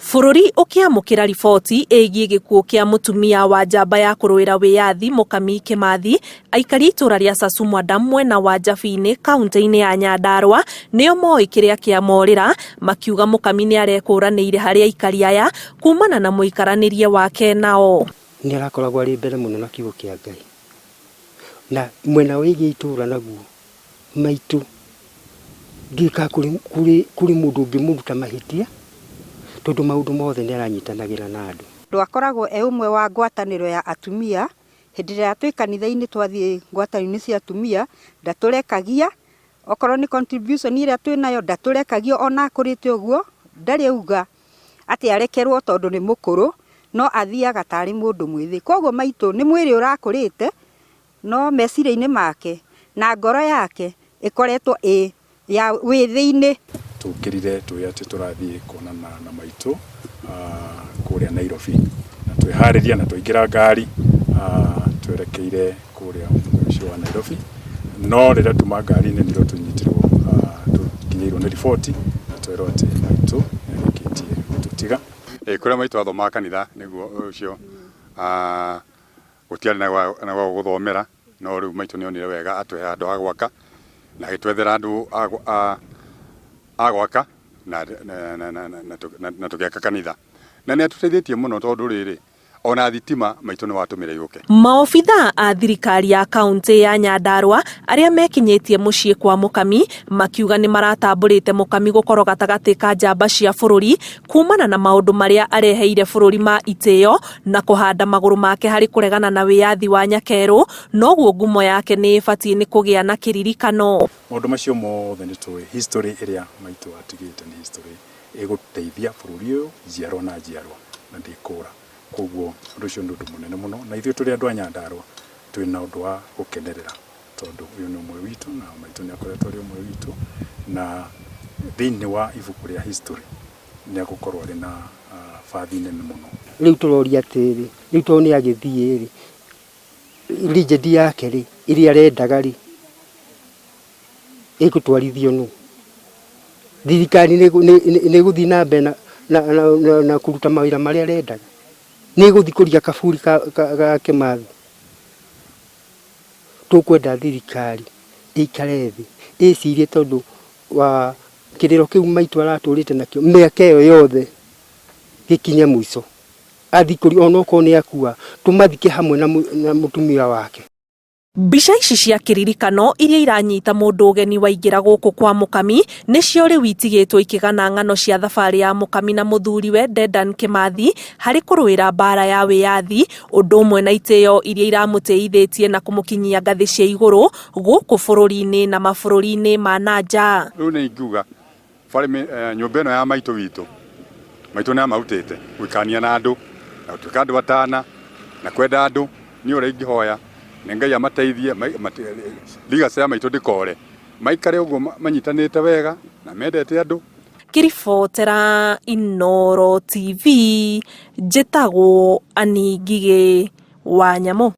Bũrũri ũkĩamũkĩra riboti ĩgiĩ gĩkuũ kĩa mũtumia wa njamba ya kũrũĩra wĩyathi Mũkami Kĩmathi, aikari a itũũra rĩa Sasumwadam mwena wa Njabini kauntĩ-inĩ ya Nyandarua nĩo moĩ kĩrĩa kĩamorĩra, makiuga Mũkami nĩ arekũranĩire harĩ aikari aya kumana na mũikaranĩrie wake nao. Nĩ arakoragwo arĩ mbere mũno na kiugo kĩa Ngai. Na mwena wĩgiĩ itũũra naguo, maitũ, ndiũĩ kana kũrĩ, kũrĩ, kũrĩ mũndũ ũngĩmũruta mahĩtia, tondũ maũndũ mothe nĩ aranyitanagĩra na andũ. Tondũ akoragwo e ũmwe wa ngwatanĩro ya atumia, hĩndĩ ĩrĩa twĩ kanitha-inĩ twathiĩ ngwatanĩro-inĩ cia atumia, ndatũrekagia, okorwo nĩ contribution ĩrĩa twĩnayo ndatũrekagia ona akũrĩte ũguo, ndarĩ auga atĩ arekerwo tondũ nĩ mũkũrũ, no athiaga tarĩ mũndũ mwĩthĩ. Koguo maitũ nĩ mwĩrĩ ũrakũrĩte, no meciria-inĩ make na ngoro yake ĩkoretwo ĩ ya wĩthĩ-inĩ. Tũkĩrire tũĩ atĩ tũrathiĩ kuonana na maitũ kũrĩa Nairobi na twĩharĩria na twaingĩra ngari twerekeire kũrĩa mũciĩ wa Nairobi no rĩrĩa tuma ngari-inĩ nĩrĩo tũnyitirwo tũkinyĩirwo nĩ riboti na twerwo atĩ maitũ nĩarĩkĩtie gũtũtiga. Kũrĩa maitũ athomaga kanitha nĩguo ũcio Gũtiarĩ na gwa gũthomera, no rĩu maitũ nĩ onire wega atũhe handũ ha gwaka, na agĩtwethera andũ a gwaka na tũgĩaka kanitha. Na nĩ atũteithĩtie mũno tondũ rĩrĩ, ona thitima maitũ nĩwe watũmire yũke. Maobithaa a thirikari ya kauntĩ ya Nyandarua arĩa mekinyĩtie mũciĩ kwa Mũkami makiuga nĩ maratambũrĩte Mũkami gũkorwo gatagatĩ ka njamba cia bũrũri kumana na maũndũ marĩa areheire bũrũri ma itĩo na kũhanda magũrũ make harĩ kũregana na wĩyathi wa Nyakerũ, noguo ngumo yake nĩ ĩbatiĩ nĩ kũgĩa na kĩririkano. Maũndũ macio mothe nĩ tũĩ history ĩrĩa maitũ atigĩte nĩ history ĩgũteithia bũrũri ũyũ njiarwa na njiarwa na ndĩkũra. Kwoguo ũndũ ũcio nĩ ũndũ mũnene mũno na ithuĩ tũrĩ andũ a Nyandarua twĩna ũndũ wa gũkenerera tondũ ũyũ nĩ ũmwe witũ na maitũ nĩ akoretwo arĩ ũmwe witũ na thĩinĩ wa ibuku rĩa history nĩ egũkorwo arĩ na bathi nene mũno. Rĩu tũroria atĩrĩrĩ, rĩu tondũ nĩ agĩthiĩ rĩ, legend yake rĩ, ĩrĩa arendaga rĩ, ĩgũtwarithio nũ? Thirikari nĩ ĩgũthiĩ na mbere na kũruta mawĩra marĩa arendaga? Nĩ ĩgũthiĩ kũria kaburi ga Kĩmathi? Tũkwenda thirikari ĩikare thĩ ĩcirie tondũ wa kĩrĩro kĩu maitũ aratũrĩte nakĩo mĩaka ĩyo yothe gĩkinye mũico. Athikũrio onokorwo nĩ akua tũmathike hamwe na mũtumia wake. Mbica ici cia kĩririkano iria iranyita mũndũ ũgeni waingĩra gũkũ kwa Mũkami nĩcio rĩu itigĩtwo ikĩgana ng'ano cia thabarĩ ya Mũkami na mũthuriwe Dedan Kĩmathi harĩ kũrũĩra mbara ya wĩyathi, ũndũ ũmwe na itĩo iria iramũtĩithĩtie na kũmũkinyia ngathĩ cia igũrũ gũkũ bũrũri-inĩ na mabũrũri-inĩ ma na nja. Rĩu nĩ ingiuga nyũmba ĩno ya maitũ witũ, maitũ nĩ amarutĩte gũikarania na andũ na gũtuĩka andũ atana na kwenda andũ. Niĩ ũrĩa ingĩhoya nĩ Ngai amateithie legacy ya maitũ ndĩkore, maikare ũguo manyitanĩte wega na mendete andũ. Ngĩribotera Inooro TV, njĩtagwo Annie Ngigĩ wa Nyamũ.